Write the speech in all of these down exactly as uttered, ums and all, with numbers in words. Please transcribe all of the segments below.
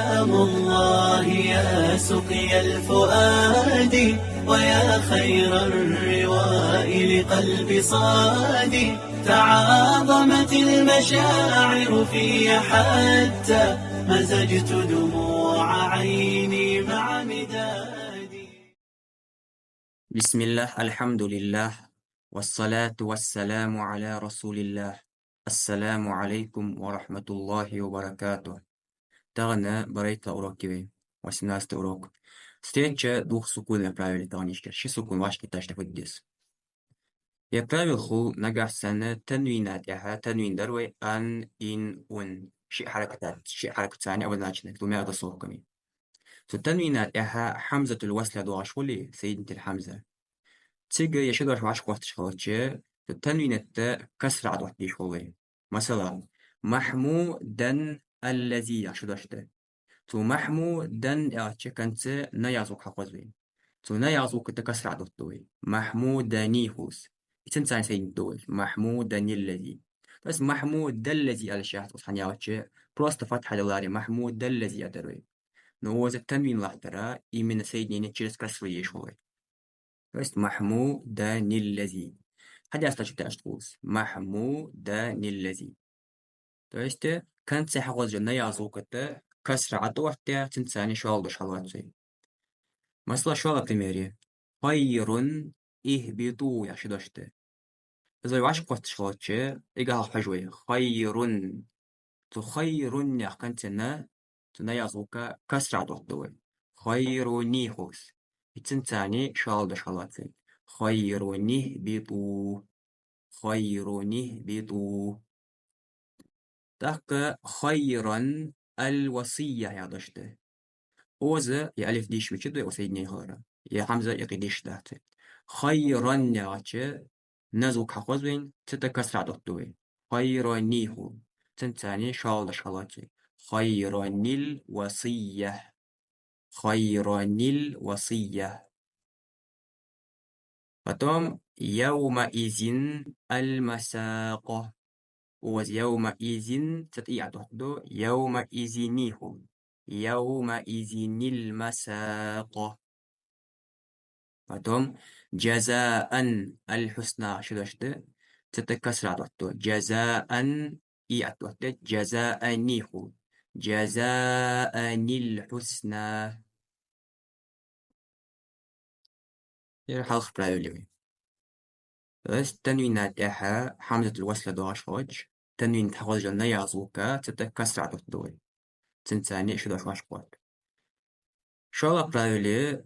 سلام الله يا سقيا الفؤاد، ويا خير الرواء لقلب صاد. تعاظمت المشاعر في حتى مزجت دموع عيني مع مدادي. بسم الله، الحمد لله، والصلاة والسلام على رسول الله. السلام عليكم ورحمة الله وبركاته. Тахан барайтлагӀа урок я вай, восемнадцатый урок. Встреча двух сукунов правила тахан ишкер. Ши сукун вӀашкатоха деза. Ер правила хул нагахь санна танвина тӀехьа, танвин дар вай ан, ин, ун. Ши хьаракат, ши хьаракат царна обозначена, двумя огласовками. Цу танвина тӀехьа хьамзатул васла доагӀаш хуле, соединительная хьамза. Цига е ши дош вӀашкахотташ хилча, цу танвина тӀа касра Ӏодоттадеш хул вай. Масала, Махьмудан аллази яха ши дош да. Цу Махьмудан яхача конце на яха звук хьахоз вай. Цу на яха звука тӀа касра Ӏодоттаду вай. Махьмудани хул из. И цунца соединить ду вай. Махьмуданиллази. То есть Махьмудаллази аьлча яхац, хӀана аьлча просто фатхьа даларе Махьмудаллази аьлар вай. Но укхаза танвин латтара именно соединение через касру еш хул вай. То есть Махьмуданиллази. Хьадас тачу тӀа аштхулс. Махьмуданиллази. То есть, э, конце хьахозача на яха звука тӀа касра Ӏодоттадаь, цунца шоллагӀа дош хьалоац вай. Масала, шоллагӀа пример я. Хайрун, ихбиту яха ши дош да. Из вай вӀашкахотташ хилча, эггара хьалха хьажа вай. Хайрун. Цу хайрун яха конце на, цу на яха звука касра Ӏодоттаду вай. Хайруни хул из. И цунца шоллагӀа дош хьалоац вай. Хайрунихбиту. Хайрунихбиту. ТӀаккха хайран аль-васия яха дош да. Укхаза е алиф дешаш ма дац вай, укх соединение хилара. Е хьамза, е къе дешаш дац вай. Хайран яхача на звук хьахоз вайна, цу тӀа касра Ӏодоттаду вай. Хайрани хул. Цунца шоллагӀа дош хьалоац вай. Хайранил васия. Хайранил васия. Потом явмаизин аль-масакъа. Укхаза явмаизин цу тӀа и Ӏодоттаду, явмаизини хул. Явмаизинил масакъа. Потом джазаан аль-хьусна ши дош да, цу тӀа касра Ӏодоттаду. Джазаан и Ӏодоттаду, джазаани хул. Джазаанил хьусна. Ер хьалха правила я вай. То есть танвина тӀехьа хьамзатул васла доагӀаш хилча, танвин тӀа хьахозача на яха звука цу тӀа касра Ӏодоттаду вай. Цунца ши дош вӀашкахоттаду. ШоллагӀа правила я,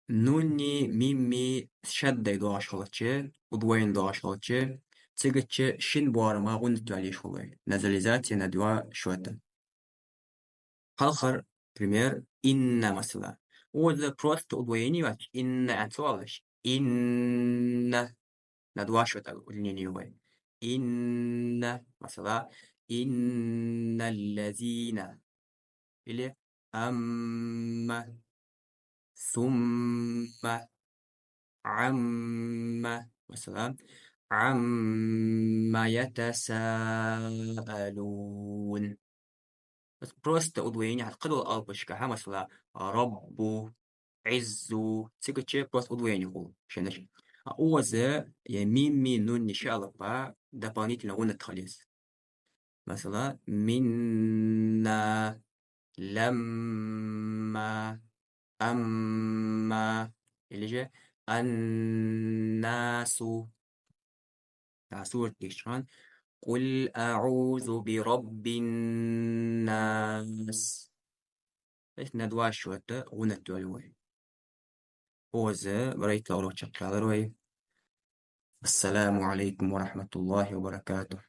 нуни, мими шадда доагӀаш хилча, удвоени доагӀаш хилча, цигача шин боарама гӀуннат йоалаеш хул вай. Назализация на два счёта. Хьалхара пример, инна, масала. Укхаза просто удвоени яц, инна аьнна ца оалаш. Инна. На два счёта удлинение ю вай. Инна, масала, инналлазина. Или амма, сумма, амма, масала, амма ятасаалун. Просто удвоени хьа кхыдола алапашка хьа, масала, Раббу, Ӏиззу, цигача просто удвоени хул шенаш. А укхаза е мими, нуни ши алапа дополнительно гӀуннат хила еза. Масала, минна, ламма, амма, или же аннасу. А сурат дешача хана, قل أعوذ برب الناس. Эс на два счёта гӀуннат йоалаю вай. Укхаза барайтлагӀа урок чакхъялар вай. السلام عليكم ورحمة الله وبركاته.